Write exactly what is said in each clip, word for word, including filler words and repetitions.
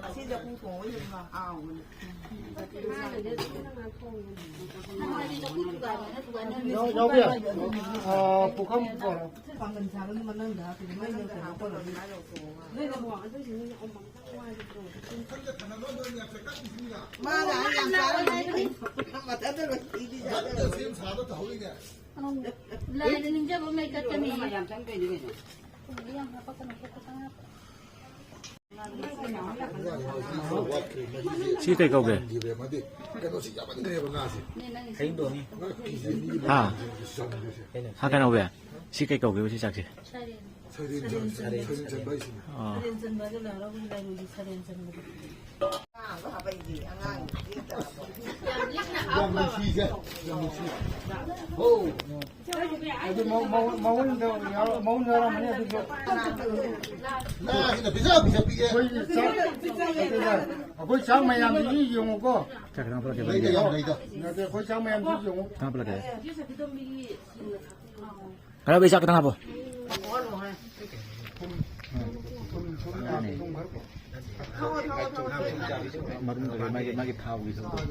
ꯑꯁꯤꯗ ꯄꯨ ꯊꯣꯡꯕ ꯌꯥꯝ ꯍꯥꯎꯕꯅꯦ꯫ ꯌꯥꯎ-, ꯌꯥꯎꯕ ꯌꯥꯏ꯫ ꯑ, ꯄꯨꯈꯝ ꯄꯨꯔꯛꯑꯣ꯫ ꯄꯥꯡꯒꯟ ꯁꯥꯕꯒꯤ ꯃꯅꯨꯡꯗ ꯍꯥꯞꯄꯤꯗꯣ ꯃꯩꯗꯣ ꯀꯩꯅꯣ ꯇꯧꯔꯗꯤ꯫ ꯃꯥꯅ ꯌꯥꯝ ꯆꯥꯔꯝꯃꯅꯤ꯫ ꯃꯊꯟꯇ ꯂꯣꯏ ꯄꯤꯗꯤ ꯆꯥꯖꯔꯣꯏ꯫ ꯂꯥꯏꯅ ꯅꯤꯡꯖꯕ ꯑꯃ ꯂꯩ ꯆꯠꯀꯅꯤ꯫ ꯌꯥꯝ ꯆꯪꯗꯣꯏꯅꯤ ꯀꯩꯅꯣ꯫ ꯁꯤ ꯀꯩ ꯀꯧꯒꯦ? ꯍꯥ? ꯍꯥ, ꯀꯩꯅꯣ ꯀꯧꯒꯦ? ꯁꯤ ꯀꯩ ꯀꯧꯒꯦꯕ ꯁꯤ ꯆꯥꯛꯁꯦ? ꯑꯣ꯫ ꯌꯥꯝ ꯅꯨꯡꯁꯤꯁꯦ, ꯌꯥꯝ ꯅꯨꯡꯁꯤ꯫ ꯍꯣ꯫ ꯑꯗꯨ ꯃꯧ-, ꯃꯧ-, ꯃꯧ-, ꯃꯧꯟꯗ ꯌꯥꯎ-, ꯃꯧꯟꯗ ꯌꯥꯎꯔꯝꯃꯅꯤ ꯑꯗꯨꯁꯨ꯫ ꯉꯥꯁꯤꯅ ꯄꯤꯖ ꯄꯤꯖ ꯄꯤꯖ꯫ ꯑꯩꯈꯣꯏ ꯆꯥꯛ, ꯑꯩꯈꯣꯏ ꯆꯥꯛ ꯃꯌꯥꯝꯁꯤ ꯌꯦꯡꯉꯨꯀꯣ꯫ ꯆꯥꯛ ꯈꯤꯇꯪ ꯍꯥꯞꯄꯛꯀꯦ꯫ ꯂꯩꯗ ꯌꯥꯝ ꯂꯩꯗ꯫ ꯅꯠꯇꯦ, ꯑꯩꯈꯣꯏ ꯆꯥꯛ ꯃꯌꯥꯝꯁꯤ ꯌꯦꯡꯉꯨ꯫ ꯈꯤꯇꯪ ꯍꯥꯞꯄꯛꯀꯦ꯫ ꯈꯔ ꯆꯥꯛ ꯈꯤꯇꯪ ꯍꯥꯞꯄꯣ꯫ ꯃꯔꯨꯝ ꯀꯩꯀꯩ ꯃꯥꯒꯤ, ꯃꯥꯒꯤ ꯊꯥꯎꯒꯤ ꯁꯔꯨꯛꯇꯣ꯫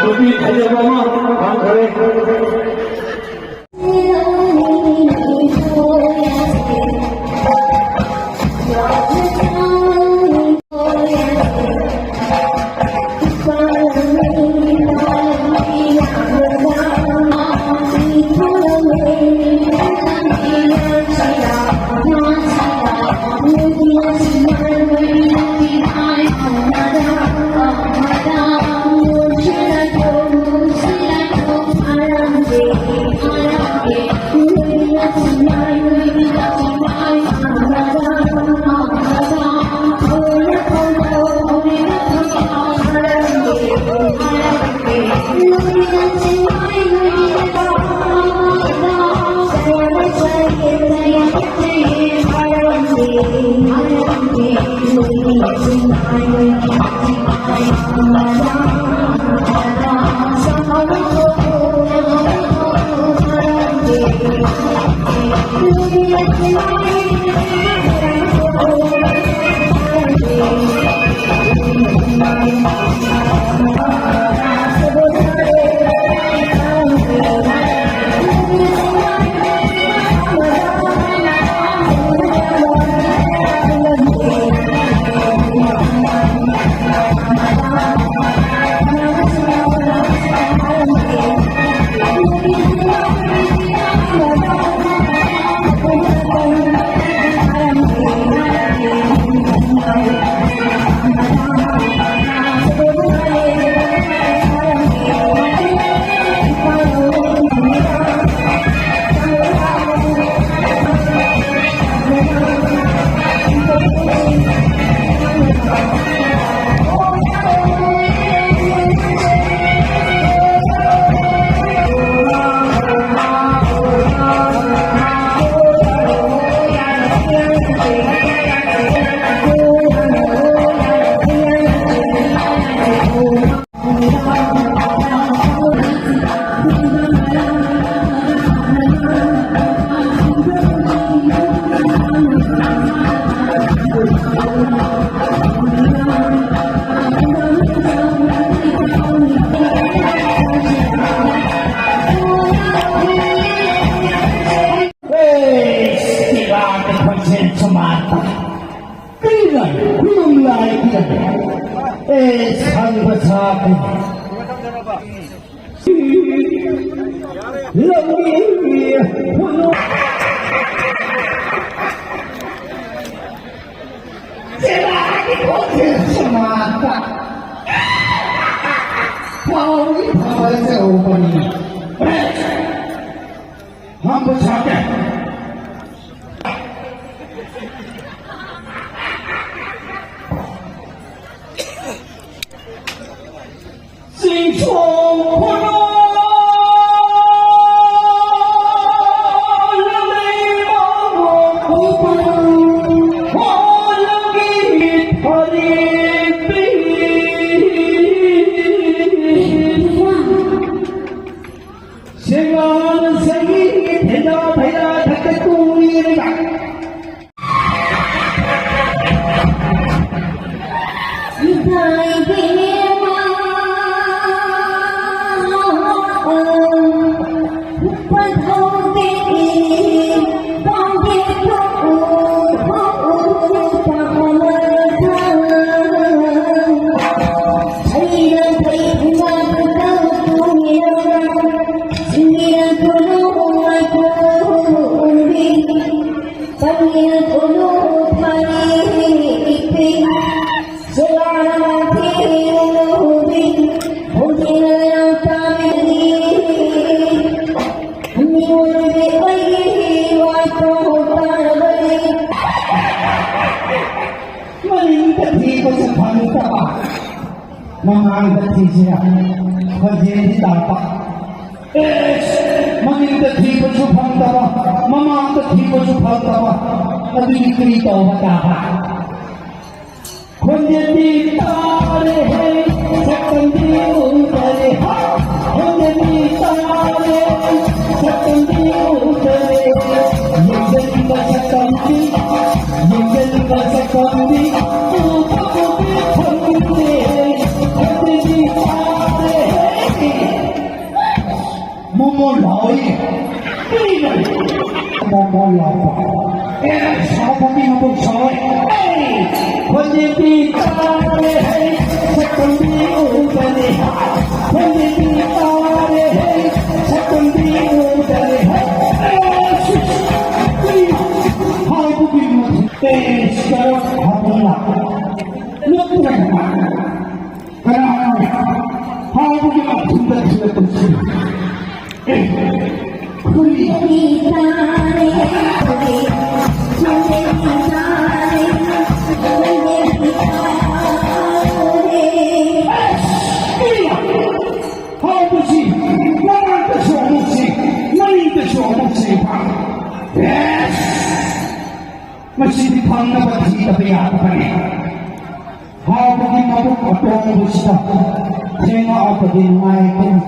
ꯅꯨꯄꯤ ꯐꯖꯕ ꯑꯃ ꯐꯪꯈ꯭ꯔꯦ꯫ ꯂꯧꯏ ꯈꯨꯅꯨ꯫ ꯆꯦꯂꯥꯒꯤ ꯈꯣꯟꯖꯦꯜ ꯁꯃꯥꯖꯇ ꯐꯥꯎꯔꯤ ꯐꯥꯎꯔ ꯆꯠꯍꯧꯕꯅꯤ꯫ ꯍꯝꯕ ꯁꯥꯀꯦ꯫ ꯃꯅꯤꯡꯗ ꯊꯤꯕꯁꯨ ꯐꯪꯗꯕ, ꯃꯃꯥꯡꯗ ꯊꯤꯁꯤꯔ ꯈꯣꯟꯖꯦꯜꯗꯤ ꯇꯥꯕ꯫ ꯑꯦꯁ! ꯃꯅꯤꯡꯗ ꯊꯤꯕꯁꯨ ꯐꯪꯗꯕ, ꯃꯃꯥꯡꯗ ꯊꯤꯕꯁꯨ ꯐꯪꯗꯕ, ꯑꯗꯨꯗꯤ ꯀꯔꯤ ꯇꯧꯕ ꯇꯥꯕ? ꯈꯣꯟꯖꯦꯜꯗꯤ ꯇꯥꯔꯦꯍꯦ, ꯁꯛꯇꯝꯗꯤ ꯎꯗꯔꯦ꯫ ꯈꯣꯟꯖꯦꯜꯗꯤ ꯇꯥꯔꯦ, ꯁꯛꯇꯝꯗꯤ ꯎꯗꯔꯦ꯫ ꯌꯦꯡꯖꯅꯤꯡꯕ ꯁꯛꯇꯝꯗꯤ, ꯌꯦꯡꯖꯅꯤꯡꯕ ꯁꯛꯇꯝꯗꯤ ꯎꯕ ꯎꯕꯤ ꯐꯪꯗꯦ꯫ ꯈꯣꯟꯖꯦꯜꯗꯤ ꯇꯥꯔꯦꯍꯦ꯫ ꯃꯣꯃꯣꯟ ꯂꯥꯎꯏ꯫ ꯀꯔꯤꯅꯣ? ꯃꯣꯃꯣ ꯂꯥꯎꯕ꯫ ꯑꯦ, ꯁꯥꯎꯕꯒꯤ ꯃꯕꯨꯛ ꯁꯥꯎꯋꯦ꯫ ꯑꯦ, ꯈꯣꯟꯖꯦꯜꯗꯤ ꯇꯥꯔꯦ ꯍꯩ, ꯁꯛꯇꯝꯗꯤ ꯎꯗꯔꯦ ꯍꯥ꯫ ꯈꯣꯟꯖꯦꯜꯗꯤ ꯇꯥꯔꯦ ꯍꯩ, ꯁꯛꯇꯝꯗꯤ ꯎꯗꯔꯦ ꯍꯥ꯫ ꯑꯦ, ꯁꯤ, ꯁꯤ, ꯍꯥꯎꯕꯒꯤ ꯃꯊꯨꯝ꯫ ꯑꯦ, ꯁꯤꯗ ꯍꯥꯞꯄꯨꯅ꯫ ꯅꯠꯇ꯭ꯔꯒ ꯀꯅꯥꯅꯣ ꯍꯥꯎꯕꯒꯤ ꯃꯊꯨꯝꯗ ꯊꯤꯜꯂꯛꯄꯁꯤ? ꯑꯦ, ꯈꯨꯔꯤ꯫ ꯍꯥꯎꯕꯁꯤ ꯃꯃꯥꯡꯗꯁꯨ ꯑꯃꯨꯛ ꯁꯤ, ꯃꯅꯤꯡꯗꯁꯨ ꯑꯃꯨꯛ ꯁꯤ꯫ ꯌꯦꯁ! ꯃꯁꯤꯗꯤ ꯐꯪꯅꯕ ꯊꯤꯗꯕ ꯌꯥꯗꯕꯅꯤ꯫ ꯍꯥꯎꯕꯒꯤ ꯃꯕꯨꯛ ꯑꯇꯣꯡꯕꯁꯤꯗ ꯊꯦꯡꯉꯛꯑꯕꯗꯤ ꯅꯨꯡꯉꯥꯏꯒꯅꯤ꯫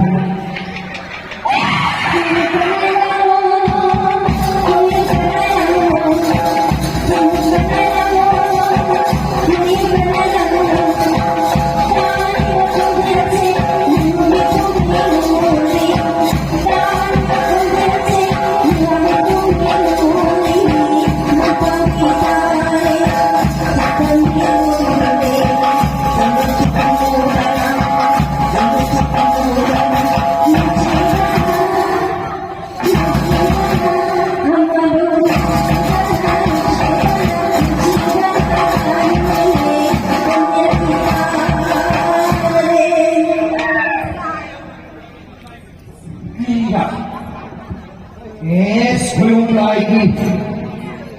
ꯑꯦꯁ, ꯈꯣꯏꯔꯨꯝ ꯂꯥꯏꯒꯤ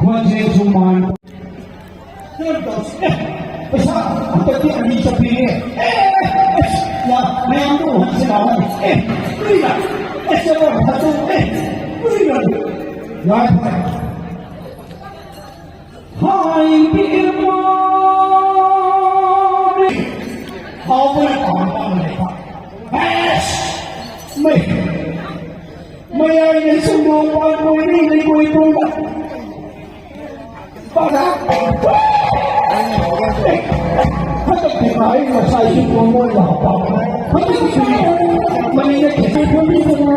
ꯈꯣꯟꯖꯦꯜꯁꯨ ꯃꯥꯟ꯫ ꯑꯦ, ꯄꯩꯁꯥ ꯍꯟꯗꯛꯇꯤ ꯑꯅꯤ ꯆꯠꯄꯤꯔꯦ꯫ ꯑꯦ, ꯑꯦ, ꯑꯦ, ꯌꯥ, ꯃꯌꯥꯝꯗꯣ ꯎꯍꯟꯁꯤ ꯂꯥꯛꯑꯣꯅꯦ꯫ ꯑꯦ, ꯀꯨꯏꯅ, ꯑꯦ, ꯆꯠꯂꯣ, ꯍꯟꯗꯛꯇꯣ, ꯑꯦ, ꯀꯨꯏꯅ꯫ ꯌꯥꯏ, ꯐꯔꯦ꯫ ꯍꯥꯏꯕꯤꯔꯝꯃꯣ꯫ ꯍꯥꯎꯕꯅ ꯄꯥꯝꯕ ꯑꯃ ꯂꯩꯕ꯫ ꯑꯦꯁ! ꯃꯩ-, ꯃꯌꯥꯏꯅ ꯁꯨꯝꯗꯣꯡ ꯄꯥꯟꯕ ꯑꯣꯏꯔꯤ, ꯂꯩꯀꯣꯏ ꯇꯣꯡꯕ꯫ ꯄꯥꯔꯥ꯫ ꯍꯟꯗꯛꯇꯤ ꯃꯍꯩ ꯃꯁꯥꯏꯁꯨ ꯄꯣꯃꯣꯏ ꯂꯥꯛꯄ꯫ ꯍꯟꯗꯛꯇꯤ ꯃꯅꯤꯡꯗ ꯈꯦꯆꯤ ꯐꯝꯃꯤꯗꯅ꯫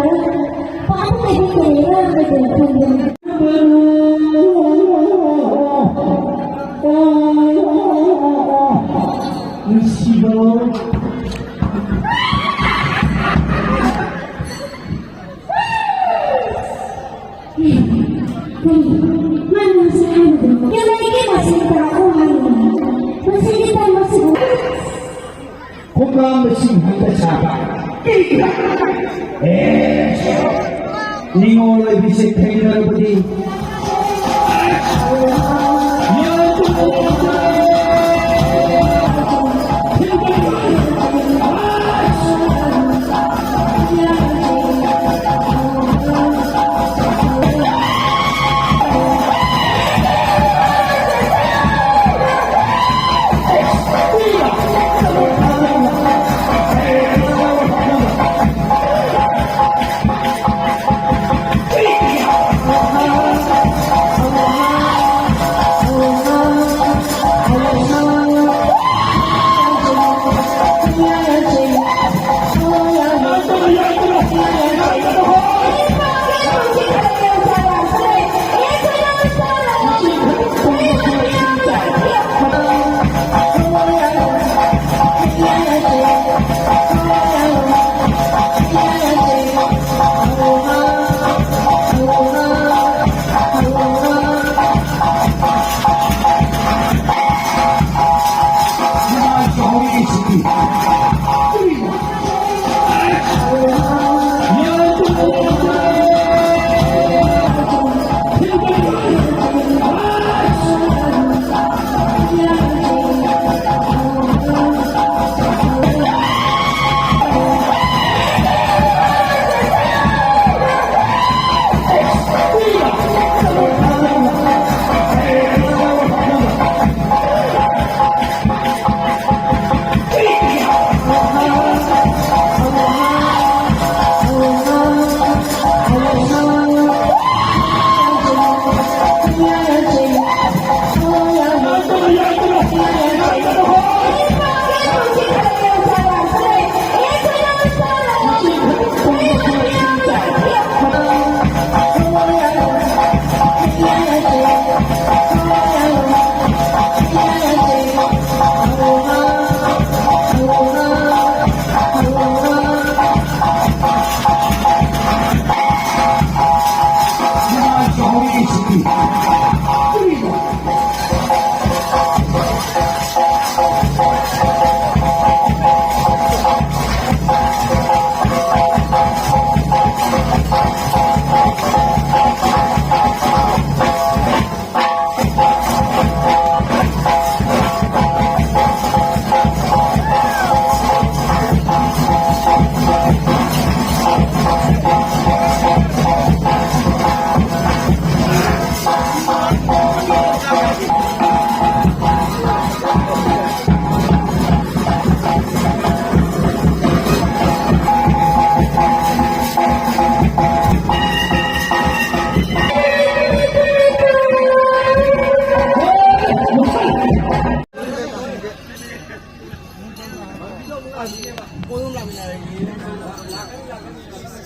ꯄꯥꯕ ꯂꯩꯕ ꯀꯔꯤꯔꯥ ꯍꯥꯏꯗꯅ ꯈꯟꯕꯅꯤ꯫ ꯑꯄꯥꯝꯕꯁꯤꯡ ꯍꯦꯛꯇ ꯁꯥꯕ꯫ ꯑꯦ, ꯅꯤꯉꯣꯜ ꯑꯣꯏꯕꯤꯁꯦ ꯊꯦꯡꯅꯔꯕꯗꯤ꯫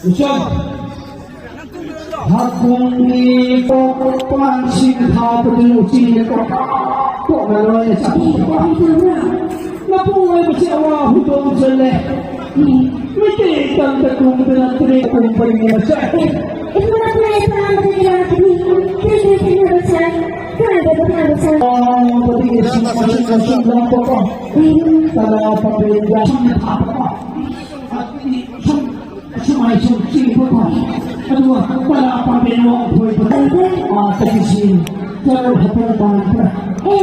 ꯎꯆꯝ, ꯍꯀꯨꯝꯒꯤ ꯄꯥꯟꯁꯤꯡ ꯊꯥꯕꯗꯨ ꯎꯆꯤꯅ ꯀꯣꯛ ꯀꯣꯛꯅ ꯂꯣꯏꯅ ꯆꯥꯊꯣꯛꯈ꯭ꯔꯕ꯫ ꯃꯄꯨꯡ ꯑꯣꯏꯕꯁꯤ ꯑꯋꯥ ꯍꯨꯗꯣꯡ ꯆꯜꯂꯦ꯫ ꯃꯩꯇꯩ ꯇꯝꯗ ꯀꯨꯝꯗꯅ ꯇꯨꯔꯦ ꯀꯨꯝꯕꯒꯤ ꯃꯆꯥ꯫ ꯏꯕꯨꯡꯉꯣ, ꯇꯨꯔꯦ ꯇꯥꯡꯕꯗꯒꯤ ꯂꯥꯛꯄꯅꯤ꯫ ꯀꯔꯤ ꯀꯔꯤ ꯊꯦꯡꯅꯕ ꯆꯥꯏ? ꯀꯥꯏꯗ ꯄꯣꯊꯥꯕ ꯆꯥꯏ? ꯑꯋꯥꯡꯕꯗꯒꯤ ꯁꯨꯝ ꯁꯨꯝ ꯁꯨꯝ ꯁꯨꯝ ꯂꯥꯛꯄꯀꯣ꯫ ꯎꯝ꯫ ꯇꯔꯥ ꯄꯥꯝꯕꯤꯗ ꯁꯨꯝ ꯊꯥꯕꯀꯣ꯫ ꯑꯗꯨꯗꯤ ꯁꯨꯝ ꯑꯁꯨꯃꯥꯏ ꯁꯨꯝ ꯆꯤꯡꯕꯀꯣ꯫ ꯑꯗꯨꯒ ꯇꯔꯥ ꯄꯥꯝꯕꯤ ꯂꯣꯡ ꯊꯣꯏꯕꯗ, ꯑꯥ, ꯇꯒꯤꯁꯤ ꯆꯔꯨ ꯍꯄꯧ ꯃꯥꯟꯕ꯭ꯔꯥ? ꯑꯦ,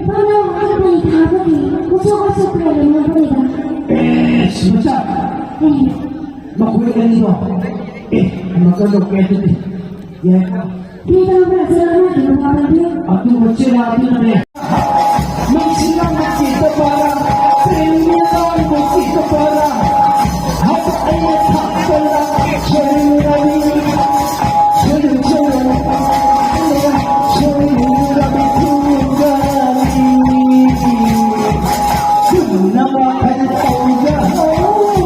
ꯄꯥꯝꯂꯧ ꯍꯄꯧ ꯊꯥꯕꯒꯤ ꯎꯁꯣꯞ ꯑꯁꯨꯛ ꯂꯩꯔꯝꯃꯕꯅꯤꯗ꯫ ꯑꯦ, ꯃꯆꯥ꯫ ꯎꯝ꯫ ꯃꯈꯣꯏ ꯑꯅꯤꯗꯣ꯫ ꯑꯦ, ꯑꯃ ꯀꯩꯗꯧꯒꯦ ꯑꯗꯨꯗꯤ? ꯌꯥꯏ꯫ ꯀꯔꯤ ꯇꯧꯕ꯭ꯔꯥ, ꯆꯦꯔꯥ ꯃꯥꯒꯤ ꯃꯄꯥ ꯂꯩꯇꯦ? ꯑꯗꯨꯒ ꯆꯦꯔꯥꯗꯨꯅꯅꯦ, ꯅꯨꯡꯁꯤꯅ ꯅꯨꯡꯁꯤꯗꯕꯔꯥ, ꯄ꯭ꯔꯦꯝꯅ ꯅꯨꯡꯁꯤꯗꯕꯔꯥ, ꯍꯥꯏꯕ ꯑꯩꯅ ꯊꯥꯛꯄ ꯂꯥꯛꯀꯦ, ꯁꯣꯏꯔꯨꯔꯕꯤ, ꯁꯣꯏꯔꯨ, ꯁꯣꯏꯔꯨ, ꯁꯣꯏꯔꯨꯔꯕꯤ, ꯁꯣꯏꯔꯨꯔꯕꯤ꯫ ꯆꯨꯝꯅ ꯋꯥꯈꯜ ꯇꯧꯖꯍꯧꯔꯦ꯫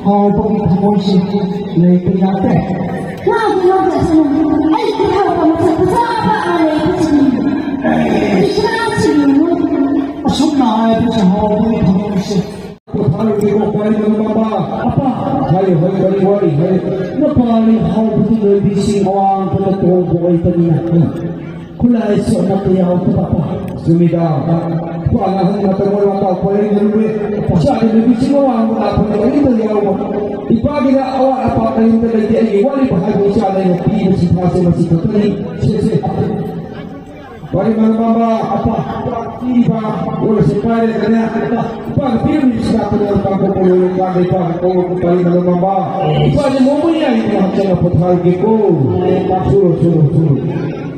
ꯍꯥꯎꯕꯒꯤ ꯊꯃꯣꯏꯁꯦ ꯂꯩꯕ ꯌꯥꯗꯦ꯫ ꯂꯥꯎꯗꯦ, ꯂꯥꯎꯗꯦ, ꯑꯁꯣꯝꯗ꯫ ꯑꯩ ꯈꯨꯠ ꯍꯥꯎꯕ ꯃꯁꯛ ꯐꯖꯕ ꯑꯃ ꯂꯩꯕꯁꯤꯗꯤ꯫ ꯀꯔꯤ ꯀꯔꯥ ꯁꯤꯜꯂꯨꯅꯨ꯫ ꯑꯁꯨꯝꯅ ꯍꯥꯏꯕꯁꯦ ꯍꯥꯎꯕꯒꯤ ꯊꯃꯣꯏꯁꯦ꯫ ꯄꯣꯊꯥꯔꯨꯔꯤꯕ ꯈ꯭ꯋꯥꯏ ꯃꯔꯨ ꯃꯄꯥ꯫ ꯑꯄꯥ꯫ ꯍꯥꯏꯌꯨ, ꯍꯥꯏꯌꯨ, ꯀꯔꯤ ꯋꯥꯔꯤ, ꯍꯥꯏꯌꯨ꯫ ꯅꯨꯄꯥꯅꯤ ꯍꯥꯎꯕꯗꯤ ꯂꯣꯏꯕꯤꯁꯤꯡ ꯑꯋꯥꯡꯕꯗ ꯇꯣꯡꯕ ꯑꯣꯏꯕꯅꯤꯅ꯫ ꯈꯨꯠꯂꯥꯏꯁꯨ ꯑꯃꯠꯇ ꯌꯥꯎꯗꯕ꯫ ꯆꯨꯝꯃꯤꯗ꯫ ꯏꯄꯥꯅ ꯑꯍꯟ ꯃꯇꯝ ꯑꯣꯏꯔ ꯃꯇꯥꯎ ꯄꯣꯏꯔꯩ ꯅꯨꯃꯤꯠ ꯏꯆꯥꯒꯤ ꯅꯨꯄꯤꯁꯤꯡ ꯑꯋꯥꯡꯕ ꯂꯥꯛꯄꯗ ꯀꯔꯤꯝꯇ ꯌꯥꯎꯕ꯫ ꯏꯄꯥꯒꯤꯗ ꯑꯋꯥꯠ ꯑꯄꯥ ꯀꯔꯤꯝꯇ ꯂꯩꯇꯦ꯫ ꯑꯩꯒꯤ ꯋꯥꯠꯂꯤꯕ ꯍꯥꯏꯕ ꯏꯆꯥꯗ ꯑꯩꯅ ꯄꯤꯕ ꯁꯤꯟꯊꯥꯁꯦ ꯃꯁꯤ ꯈꯛꯇꯅꯤ꯫ ꯁꯦ, ꯁꯦ꯫ ꯋꯥꯔꯤ ꯃꯔꯝ ꯑꯃ ꯑꯄꯥ ꯄꯤꯕ ꯑꯣꯏꯔꯁꯦ ꯄꯥꯏꯔꯦ ꯀꯅꯦ꯫ ꯏꯄꯥꯅ ꯄꯤꯔꯝꯃꯤꯕꯁꯤ ꯂꯥꯛꯄꯗ ꯂꯨꯄꯥ ꯀꯣꯛꯄ ꯂꯣꯏꯔ ꯀꯥꯟꯗ ꯏꯄꯥꯒꯤ ꯀꯧꯔꯛꯄ ꯄꯥꯔꯤ ꯃꯔꯝ ꯑꯃ꯫ ꯏꯄꯥꯁꯦ ꯅꯣꯡꯃ ꯌꯥꯏꯗꯅ ꯍꯛꯆꯥꯡ ꯄꯣꯊꯥꯔꯒꯦꯀꯣ꯫ ꯁꯨꯔꯣ, ꯁꯨꯔꯣ, ꯁꯨꯔꯣ꯫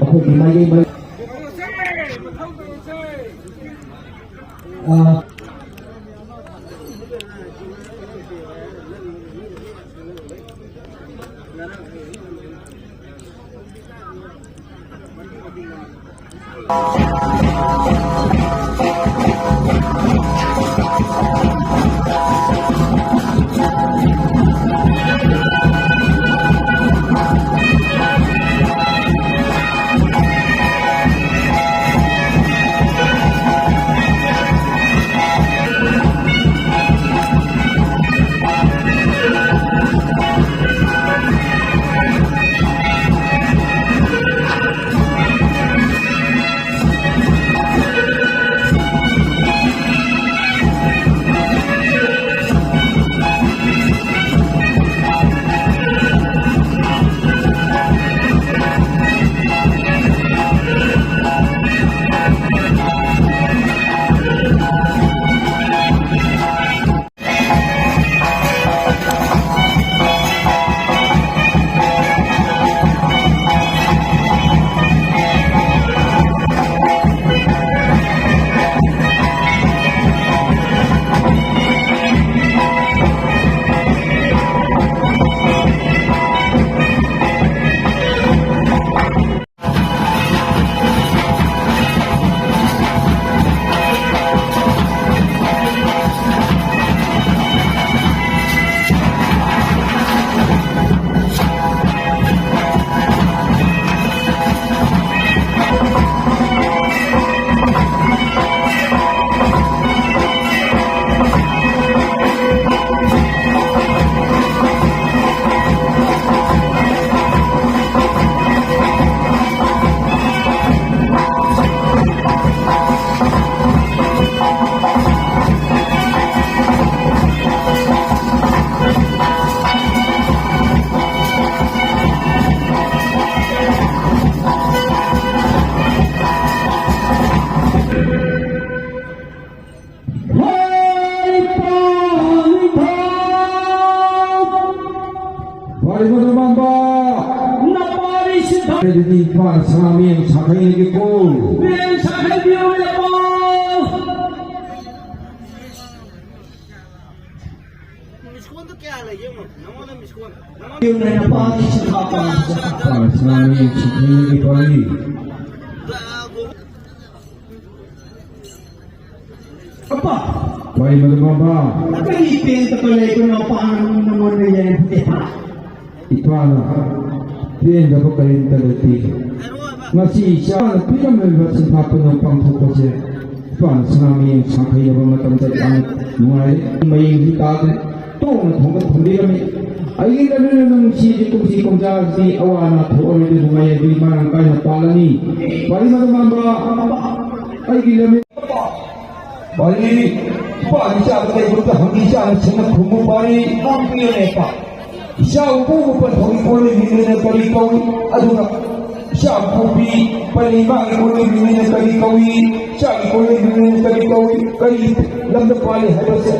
ꯑꯩꯈꯣꯏꯒꯤ ꯃꯥꯏꯀꯩ ꯃꯔꯤ ꯑ, ꯐꯔꯤꯕ ꯅꯃꯥꯝꯕ, ꯅꯄꯥꯔꯤꯁꯤꯗ ꯑꯗꯨꯗꯤ ꯏꯄꯥ ꯁꯅꯥꯃꯍꯤ ꯁꯥꯈꯩꯒꯤ ꯀꯣ꯫ ꯃꯦꯟ ꯁꯥꯈꯩ ꯁꯅꯥꯃꯍꯤ ꯁꯤꯡꯍꯒꯤ ꯄꯥꯔꯤ꯫ ꯑꯄꯥ, ꯋꯥꯔꯤ ꯃꯗꯨ ꯃꯃꯥ꯫ ꯀꯔꯤ ꯄꯦꯟꯗꯕ ꯂꯩꯕꯅꯣ ꯑꯄꯥ ꯅꯪꯉꯣꯟꯗ ꯌꯦꯡꯕꯗꯤ? ꯏꯄꯥꯅ ꯄꯦꯟꯗꯕ ꯀꯔꯤꯝꯇ ꯂꯩꯇꯦ꯫ ꯉꯁꯤ ꯏꯆꯥꯅ ꯄꯤꯔꯝꯂꯤꯕ ꯁꯤꯟꯊꯥ ꯄꯨꯝꯅꯃꯛ ꯄꯥꯡꯊꯣꯛꯄꯁꯦ ꯏꯄꯥꯅ ꯁꯅꯥꯃꯍꯤ ꯁꯥꯡꯈꯩꯅꯕ ꯃꯇꯝꯗ ꯌꯥꯝꯅ ꯅꯨꯡꯉꯥꯏꯔꯦ꯫ ꯃꯌꯦꯡꯁꯨ ꯇꯥꯗ꯭ꯔꯦ꯫ ꯇꯣꯛꯅ ꯊꯣꯡꯕ ꯊꯝꯕꯤꯔꯝꯃꯤ꯫ ꯑꯩꯒꯤ ꯂꯝꯂꯦꯟ ꯅꯨꯡꯁꯤꯒꯤ ꯀꯨꯝꯁꯤ ꯀꯨꯝꯖꯥꯁꯤ ꯑꯋꯥ ꯑꯅꯥ ꯊꯣꯛꯑꯔꯣꯏꯗ ꯅꯨꯡꯉꯥꯏ ꯑꯗꯨ ꯃꯔꯥꯡ ꯀꯥꯏꯅ ꯄꯥꯜꯂꯅꯤ꯫ ꯋꯥꯔꯤ ꯃꯗꯨ ꯃꯥꯟꯕ ꯑꯩꯒꯤ ꯂꯝꯂꯦꯟ ꯄꯥꯔꯤ, ꯏꯄꯥ ꯏꯆꯥꯗ ꯂꯩꯕꯗ ꯍꯪꯉꯤ ꯏꯆꯥꯅ ꯁꯦꯡꯅ ꯈꯨꯝꯃꯨ ꯄꯥꯔꯤ, ꯉꯥꯡꯕꯤꯌꯨꯅꯦ ꯏꯄꯥ꯫ ꯏꯆꯥ ꯎꯄꯨ ꯃꯄꯥꯟ ꯊꯣꯡꯒꯤ ꯀꯣꯜ ꯂꯤꯛ ꯂꯤꯡꯂꯤꯅ ꯀꯔꯤ ꯀꯧꯏ? ꯑꯗꯨꯒ ꯏꯆꯥ ꯄꯣꯛꯄꯤ ꯄꯜꯂꯤ ꯃꯥꯒꯤ ꯀꯣꯜ ꯂꯤꯛ ꯂꯤꯡꯂꯤꯅ ꯀꯔꯤ ꯀꯧꯏ? ꯏꯆꯥꯒꯤ ꯀꯣꯜ ꯂꯤꯛ ꯂꯤꯡꯂꯤꯅ ꯀꯔꯤ ꯀꯧꯏ? ꯀꯔꯤ ꯂꯝꯗ ꯄꯥꯜꯂꯤ ꯍꯥꯏꯕꯁꯦ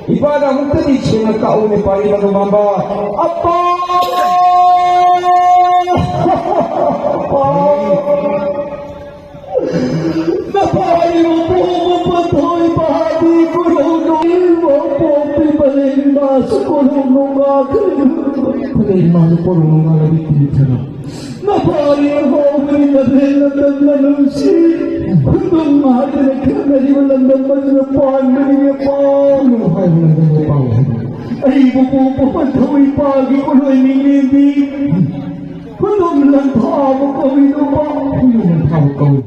ꯏꯄꯥꯅ ꯑꯃꯨꯛꯇꯗꯤ ꯁꯦꯡꯅ ꯇꯥꯛꯎꯅꯦ ꯄꯥꯔꯤ ꯃꯗꯨ ꯃꯥꯟꯕ꯫ ꯑꯄꯥ! ꯑꯄꯥ! ꯅꯄꯥꯒꯤ ꯃꯄꯣꯛ ꯃꯄꯥꯊꯣꯏ ꯄꯥꯗꯤ ꯀꯣꯔꯧꯅꯨꯡ ꯃꯄꯣꯛꯄꯤ ꯄꯂꯦꯝ ꯏꯃꯥꯁꯨ ꯀꯣꯔꯧꯅꯨꯡ ꯉꯥꯛꯈ꯭ꯔꯦ꯫ ꯄꯂꯦꯝ ꯏꯃꯥꯁꯨ ꯀꯣꯔꯧꯅꯨꯡ ꯉꯥꯛꯂꯕꯤ ꯄꯤꯈ꯭ꯔꯦ꯫ ꯅꯄꯥꯒꯤ ꯑꯍꯣꯡꯕꯅꯤ ꯅꯕꯦꯟ ꯅꯇꯟꯅ ꯅꯨꯡꯁꯤ꯫ ꯈꯨꯟꯗꯣꯡ ꯍꯥꯏꯗꯅ ꯈꯪꯅꯔꯤꯕ ꯂꯝꯗꯝ ꯑꯗꯨꯗ ꯄꯥꯟꯕꯅꯤ ꯅꯄꯥ꯫ ꯈꯨꯟꯗꯣꯡ ꯍꯥꯏꯕ ꯂꯝꯗꯝꯗ ꯄꯥꯜꯂꯦ ꯍꯥꯏꯕ꯫ ꯑꯩꯕꯨ ꯄꯣꯛꯄ ꯃꯊꯧ ꯏꯄꯥꯒꯤ ꯀꯣꯂꯣꯏ ꯃꯤꯡꯂꯦꯟꯕꯤ꯫ ꯈꯨꯟꯗꯣꯡ ꯂꯪꯊꯥꯕ ꯀꯧꯏ ꯅꯨꯄꯥ꯫ ꯈꯨꯟꯗꯣꯡ ꯂꯪꯊꯥꯕ ꯀꯧꯏ꯫